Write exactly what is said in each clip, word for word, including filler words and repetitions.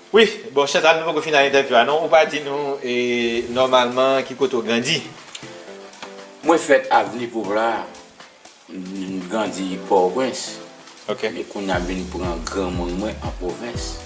Wi, bon, Chantal, nou poko fin ak entèvyou a, non? Ou pa di nou, e, nòmalman, ki kote w grandi? Mwen fèt Avni Poupla, m grandi Pòtoprens. Ok. Men kounye a m vin pran granmoun mwen an pwovens.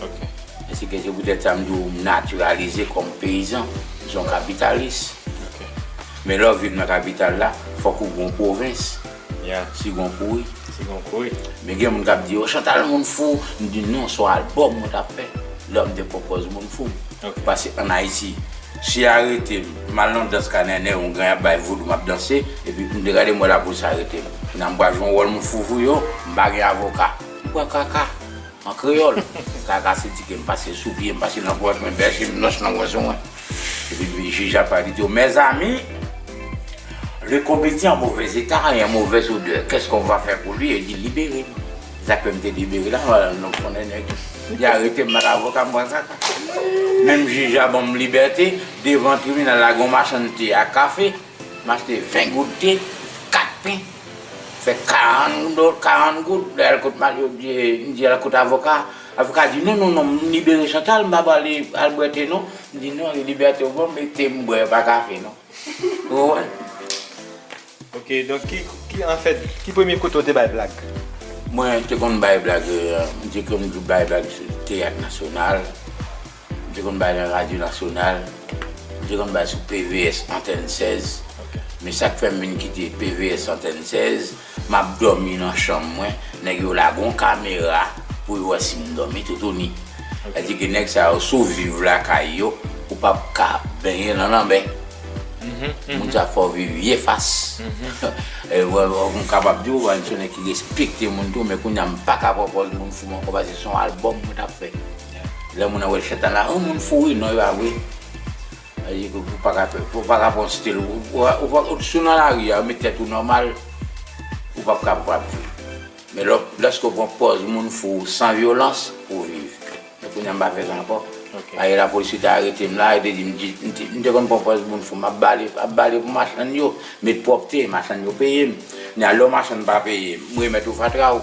Ok. Èske se poutèt sa m di w m natiralize kòm peyizan, m se yon kapitalis. Ok. Men lè w viv nan kapital la, fòk ou gen yon pwovens. Yeah. Sigon kouri. Sigon kouri. Men gen moun k ap di, "O, Chantal, moun fou." M di, "Non, se yon albòm mwen t ap fè." Lè m te pran pòz moun fou. Ok. Paske ann Ayiti, si yo arete m, m al nan dans ka nènè, yon gran y ap bay vodou, m ap danse, epi m te gade m wè lapolis arete m. Kounye a m pral jwe yon wòl moun fou fou yo, m pa gen avoka. M pran kaka. An kreyòl, kaka se ti ke m pase sou pye, m pase nan pwòch mwen, bèche m, nòch nan wè sou mwen. Epi jij la pale, li di yo, "Mes amis, le comédien en mauvais état et en mauvaise odeur, qu'est-ce qu'on va faire pour lui?" Yo di, "Libere l." Sa k fè m te libere la, wala, nou konnen nèg. Li arete m, m al avoka, m pran kaka. Menm jij la ban m libète, devan tribinal la, gen yon machann te ak kafe. M achte ven goud te, kat pen, fè karant do-, karant goud. Lè al kot ma-, yo di, m di al kot avoka. Avoka di, "Non, non, non, m libere Chantal, m pa ba li al bwè te, non." M di, "Non, e libète w ban m, e te m bwè, pa kafe, non." Ou konprann? Ok, donk, ki, ki, anfèt, ki premye kote w te bay blag? Mwen te konn bay blag, euh, m te konn bay blag sou Teyat Nasyonal. M te konn bay nan Radyo Nasyonal. M te konn bay sou P V S Antèn sèz. Ok. Men sa k fè m vin kite P V S Antèn sèz, m ap dòmi nan chanm mwen, nèg yo lage yon kamera pou yo wè si m dòmi toutouni. Ok. Sa di ke nèg sa yo, si w viv lakay yo, ou p ap ka benyen nan lanmè. Mhm, mhm. Moun sa fò viv ye fas. Mhm. E, wè, wè, m kapab di w, wè, m se yon nèg ki respekte moun tou, men kounye a m pa ka pran pòz moun fou ankò, paske se yon albòm mwen t ap fè. Lè moun nan wè Chantal la, yon moun fou wi, non, e pa vre. Sa vle di ke ou pa ka fè, ou pa ka pran stil, ou, ou, ou, ou, si w nan lari a, ou met tèt ou nòmal, ou p ap ka pran viv. Men lò, lòske w pran pòz moun fou san vyolans, ou viv. Men kounye a m pa fè sa ankò. Ok. Ayè lapolis yo te arete m la, yo te di m, di, m te, m te konn pran pòz moun fou, m ap bale, ap bale pou machann yo, met pwòpte, machann yo peye m. Kounye a lè yon machann pa peye m, m remèt ou fatra w.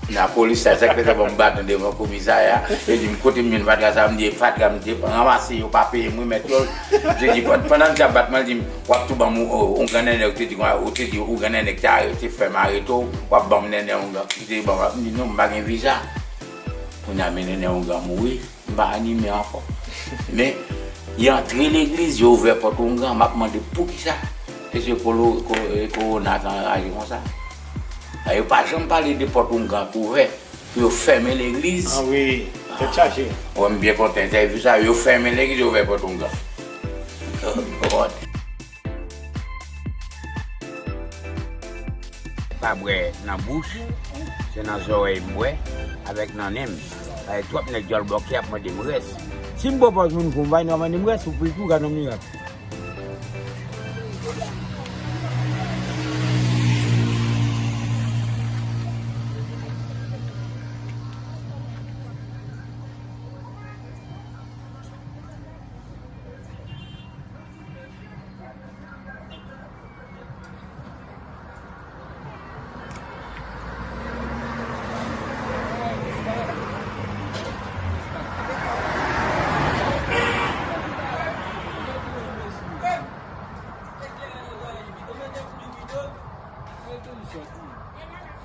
Kounye a polis la, sa k fè sa ban m baton devan komisarya, yo di m kote m jwenn fatra sa, m di e fatra m te ranmase, yo pa peye m remèt yo l. Yo te di, pandan m t ap bat mwen, l di m, w ap tou ban m yon, yon gran nènè, ou te di, ou te di, yon gran nènè ki te arete, fè m arete w, w ap ban m nènè yon gran, ki te ban m, m di non, m pa gen viza. Kounye a men nènè yon gran mouri, m pa anime ankò. Men, yo antre legliz, yo ouvè pòt oungan, m ap mande poukisa. E se kolo-, ko-, e kowona k anraje konsa. A, yo pa janm pale de pòt oungan k ouvè pou yo fèmen legliz. Ah wi, tèt chaje. Wè, m byen kontan entèvyou sa, yo fèmen legliz, yo ouvè pòt oungan. Pa bwè nan bouch, se nan zòrèy m bwè, avèk nan nen m. Paske twòp nèg djòl bòkè ap mande m rès. Si m pran pòz moun fou, m pa gen dwa mande m rès, ou pran kou, gad yon mirak.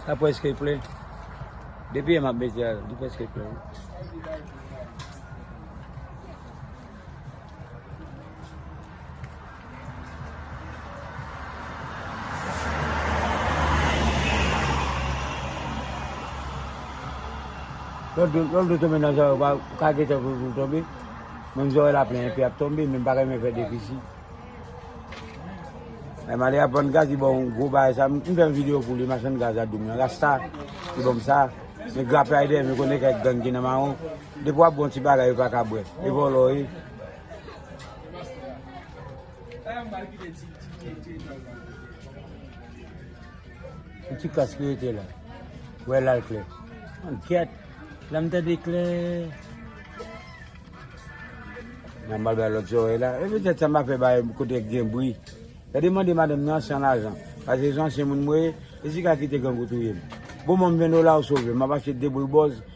Sa prèske ple. Depi yè m ap mete a, li prèske ple wi. Lòt dlo, lòt dlo tonbe nan zòrèy, ou pa ka gentan pou l tonbe. Menm zòrèy la plen, epi ap tonbe, men m pa renmen fè defisi. Ay, m ale ap vann gaz, li ban yon gwo bagay sa. M, m fè yon videyo pou li, machann gaz la di m nan Rasta, li ban m sa. Men grapyay dèyè m, yo konnen kèk gang ki nan mawon. Depi w ap bon ti bagay, yo pa ka bwè. E vòlò, wi. Yon ti kas ki rete la. Wè l al klè. Ankyèt. La m tande klè. Nan m al bay lòt zòrèy la. E petèt sa m pa fè bay kote gen bri. Gade mande madanm nan san lajan. Paske se ansyen moun mwen ye, e si ka kite gang ou touye m. Bon, mwen m ven dola ou sove m. M ap achte de bri bòz,